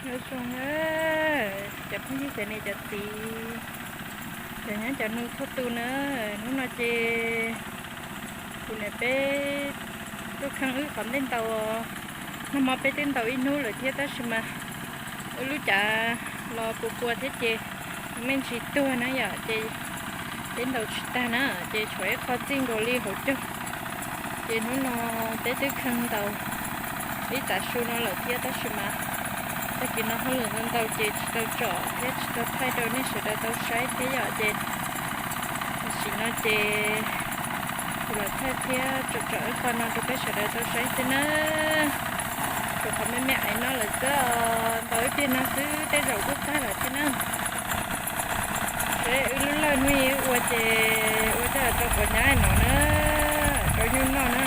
Nyob zoo na, cov phooj ywg cov niam cov txiv, cov nyab cov nus txhua tus na, hnub no ces kuv niam peb tuaj kheej wb qhov ntej ntaus. Nag hmo peb twb ntaus ib hnub lawm thiab tab sis mas wb lub cav los puas puas thiab ces me ntsis tuag na yom, ces peb ntaus tsis tag na, ces tshuav ib qho txij nkaus li hauv caug. Ces hnub no peb twb kheej ntaus ib tav su no lawm thiab tab sis mas tag kis no hauj lwm ntau ntau ces tsis tau tsom thiab tsis tau thaij rau nej sawv daws tau saib thiab yom. Ces tam sim no ces kuv los thaij thiab tsom tsom ib qho no rau peb sawv daws tau saib thiab na. Tshuav qhov me me aiv no lawm xwb os, ntaus ib pliag no xwb tej zaum kuj tag lawm thiab na. Seb wb lub lawj hnub ib ua ces ua coj rau quav nyab no na, rau nyuj noj na.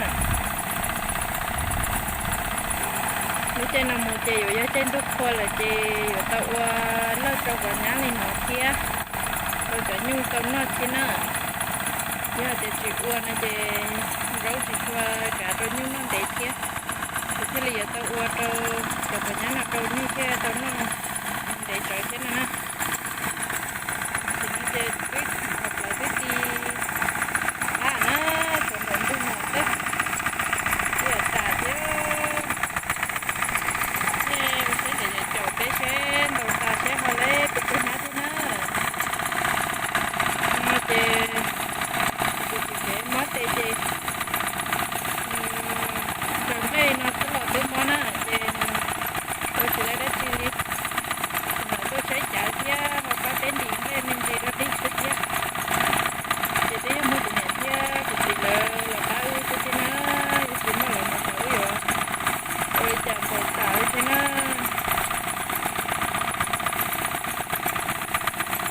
Lub caij no mus ces yuav yog caij ntuj qhua lawm ces yuav tau ua lawj rau quav nyab li no thiab, rau cov nyuj tau noj thiab na. Yog tias tsis ua no ces zaub tsis tshua kav rau nyuj noj ntev thiab. Kuv thiaj li yuav tau ua rau cov quav nyab no rau nyuj thiaj tau noj ntev tsawv thiab no na. Tam sim no ces twb tsis qhov plawv twb ti qab na, tshuav nraum ntug no xwb, twb yuav tas thiab. Nej ua siab ntev caum peb seb ntaus tas seb ho leb pes tsawg hnab thiab na. No ces kuv tus txiv tsev mob tes ces nws nrog nplej no xwb los twb mob na ces nws ua tsis lawv dab tsi li. Nws los tuaj saib cav thiab ho pab peb ntim nplej me ntsis rau dej xwb thiab. Ces twb yog muaj kuv niam thiab kuv txiv lawv los pab wb xwb thiab na, yog tsis muaj lawv no ces wb yuav ua li cas ntaus tas li thiab na.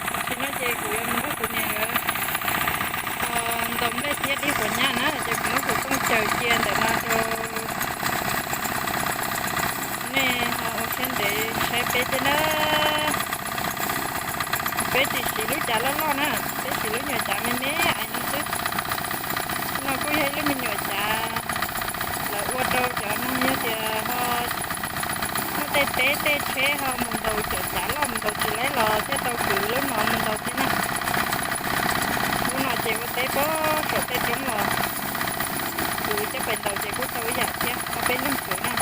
Tam sim no ces kuv yuav mus nrog kuv niam nkawd ntaus nplej thiab dib quav nyab na, ces kuv muab kuv tooj caws cia ntawm no rau nej ho ua siab ntev saib peb thiab na. Peb tsis siv lub cav loj loj na, peb siv lub nyuam cav me me aiv no xwb. No kuj yog ib lub me nyuam cav lawv ua rau cov neeg yog tias ho muaj tej teb tej tsheb ho mus ntaus cov cav loj mus ntaus tsis laib los thiaj tau kwv lub no mus ntaus thiab na. Lub no ces ua teb puag saum tej roob los kwv coj pais ntaus ces kuj tau ib yam thiab, ob peb leeg kwv na.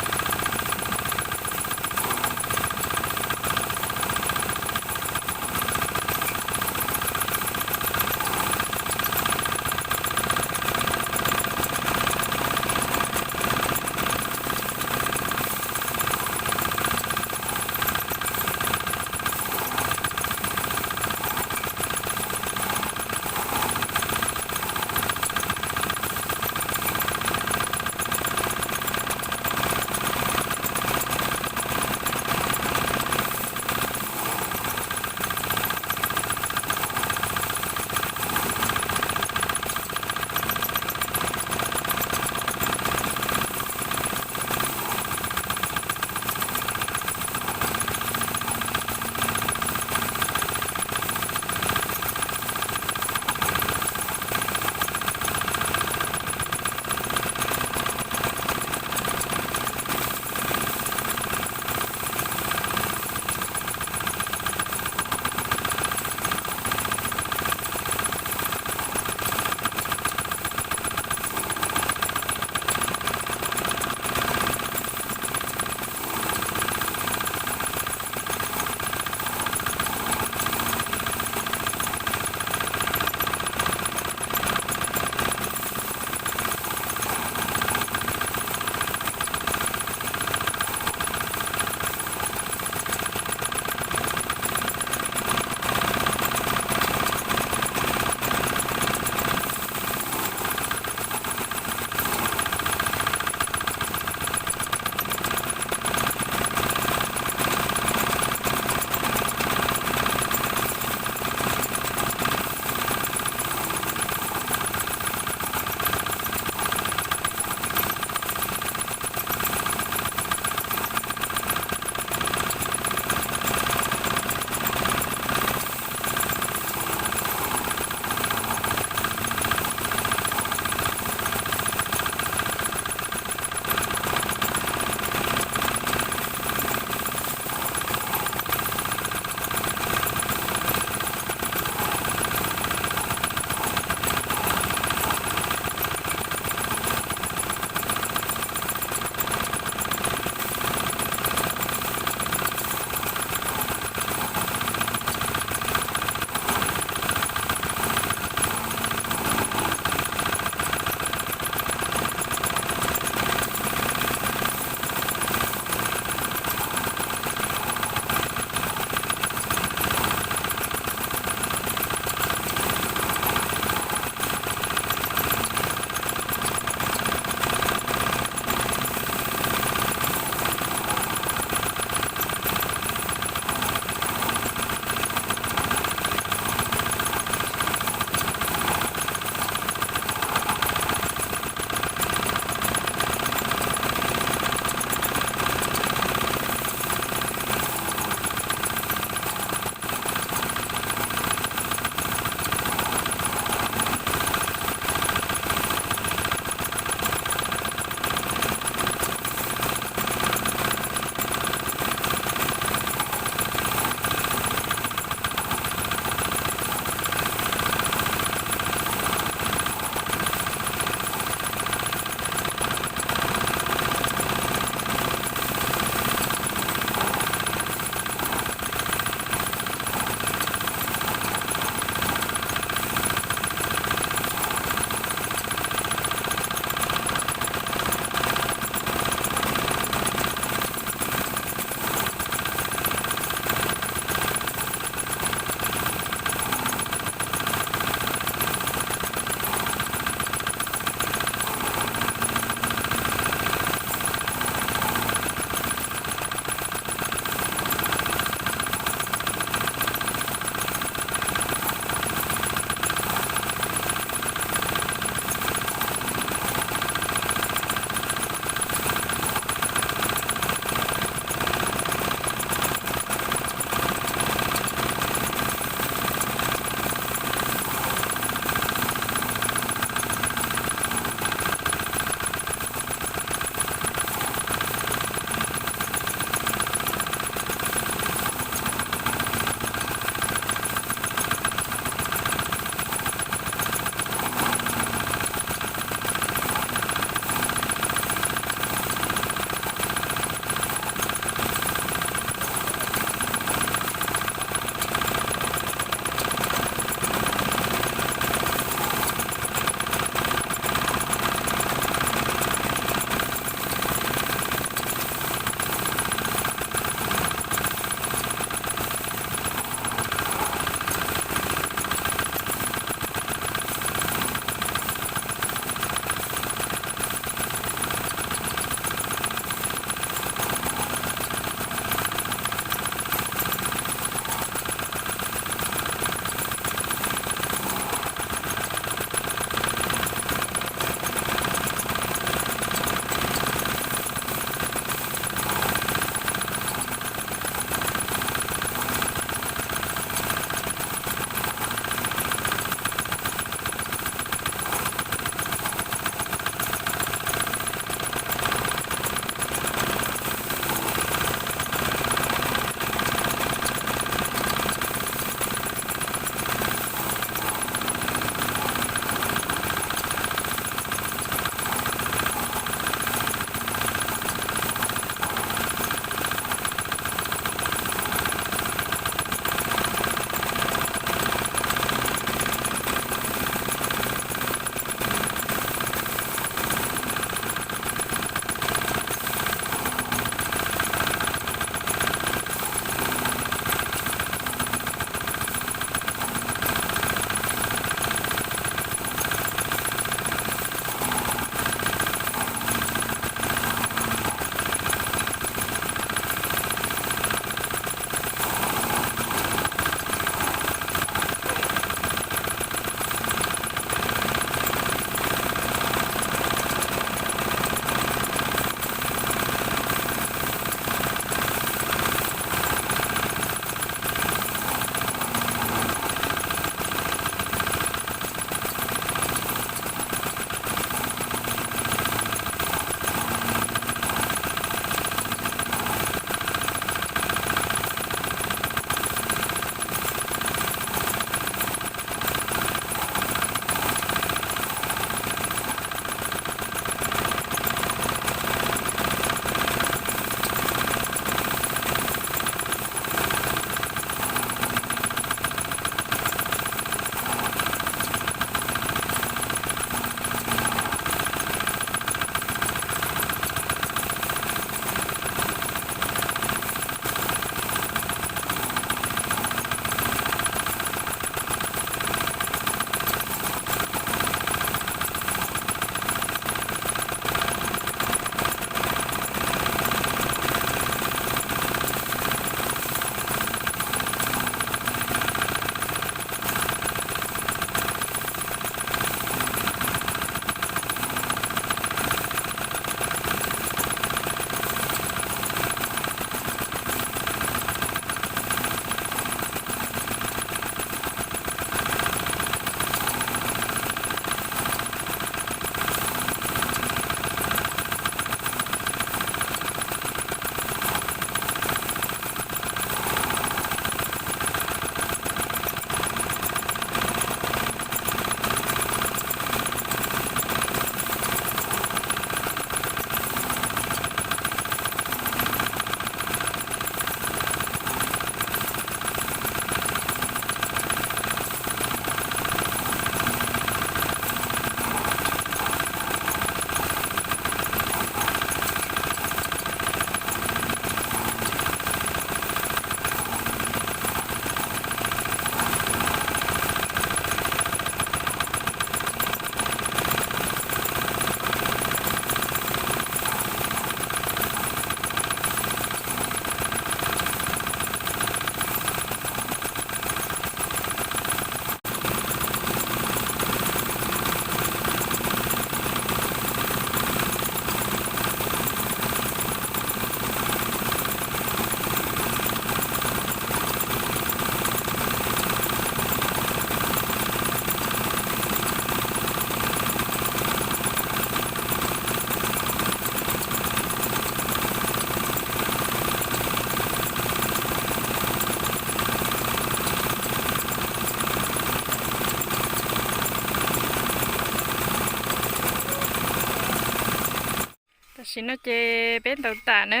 Tam sim no ces peb ntaus tas na.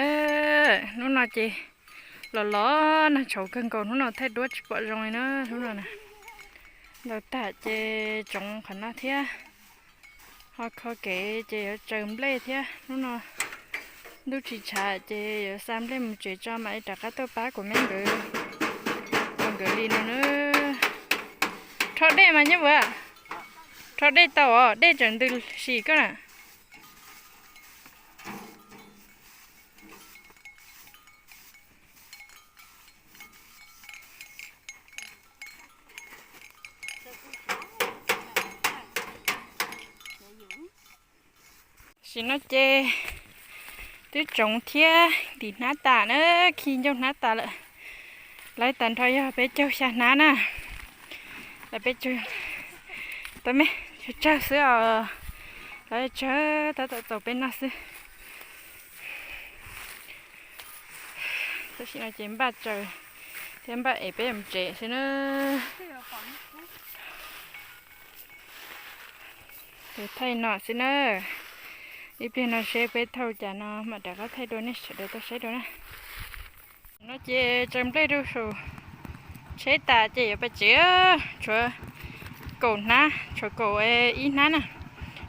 Hnub no ces los los nag tshauv kawg nkaus, hnub no thaij duab tsis pom zoo li na. Hnub no na, ntaus tas ces tsoov qhov no thiab, ho kho kev ces yuav tsaws nplej thiab. Hnub no ntuj tsis tshav ces yuav xa nplej mus tsev tso mam li rov qab tuaj pab kuv me nkawd, kuv nkawd li no na. Rho dej mas nyob ua, rho dej tau os, dej tseem ntws sim koj na. Tam sim no ces twb tsoov thiab ntim hnab tas na, khi ncauj hnab tas lawm. Lawv tag nrho yog peb caug xya hnab na. Lawv peb caug, tau me tsawg xwb os, lawv tsawg tab tom txaus peb noj xwb. Tam sim no ces npaj tsaws thiab npaj es peb mus tsev xwb na. Ces thaij no xwb na. Ib pliag no seb peb thauj cas no mam rov qab thaij dua nej sawv daws tau saib dua na. No ces tsaws nplej rau saum tsheb tas ces yuav pais tsev. Tshuav kaum hnab, tshuav kaum ib hnab na.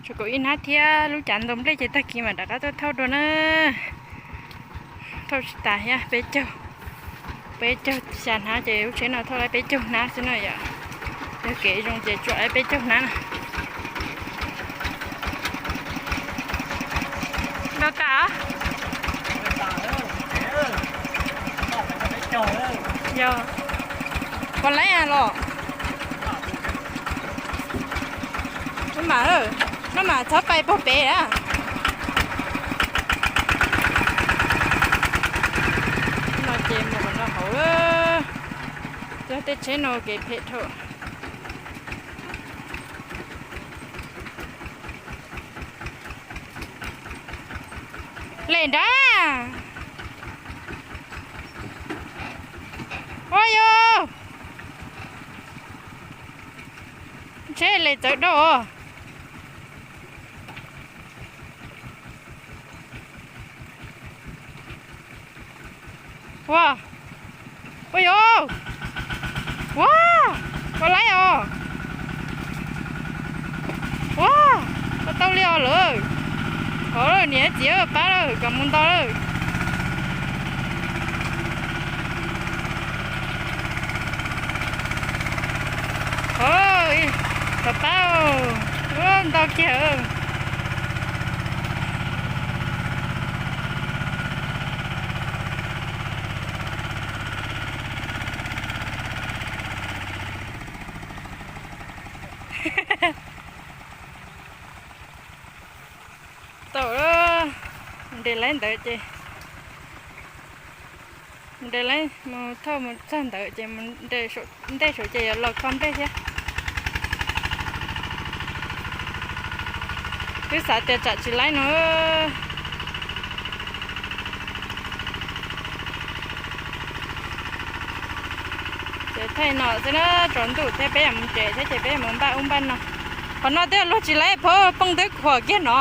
Tshuav kaum ib hnab thiab lub cav ntaus nplej ces tag kis mam rov qab tuaj thauj dua na. Thauj tsis tas thiab, peb caug, peb caug xya hnab ces lub tsheb no thauj lawm peb caug hnab xwb na yom. Yog kev zoo ces tsuam lawm peb caug hnab na. Ntaus tas. Yog, puas laib los? Noj mas, noj mas txhob pais puag pem a. No ces mus qhov no hauv, cog tej tsheb no kev phem dhau. Lem nrab. Ua yog, tsheb lem txawv dhau. Ua, ua yog, ua, ua laib os. Ua, ua tau li os lawm. Thov lawm niam txiv pab lawm kom mus nto lawm. Thov, thov pab, ua nto kiag. Tau, mus nres laib ntawd ces, mus nres laib, mus thauj mus txog ntawd ces mus nres ntej saum ces yuav los kho nplej thiab. Twb xav tias tsam tsis laib no. Ces thaij no xwb na, tsaus ntuj thiab peb yuav mus tsev thiab ces peb yuav mus npaj ub npaj no. Qhov no twb luag tsis laib, phob phooj twb khuam kiag no.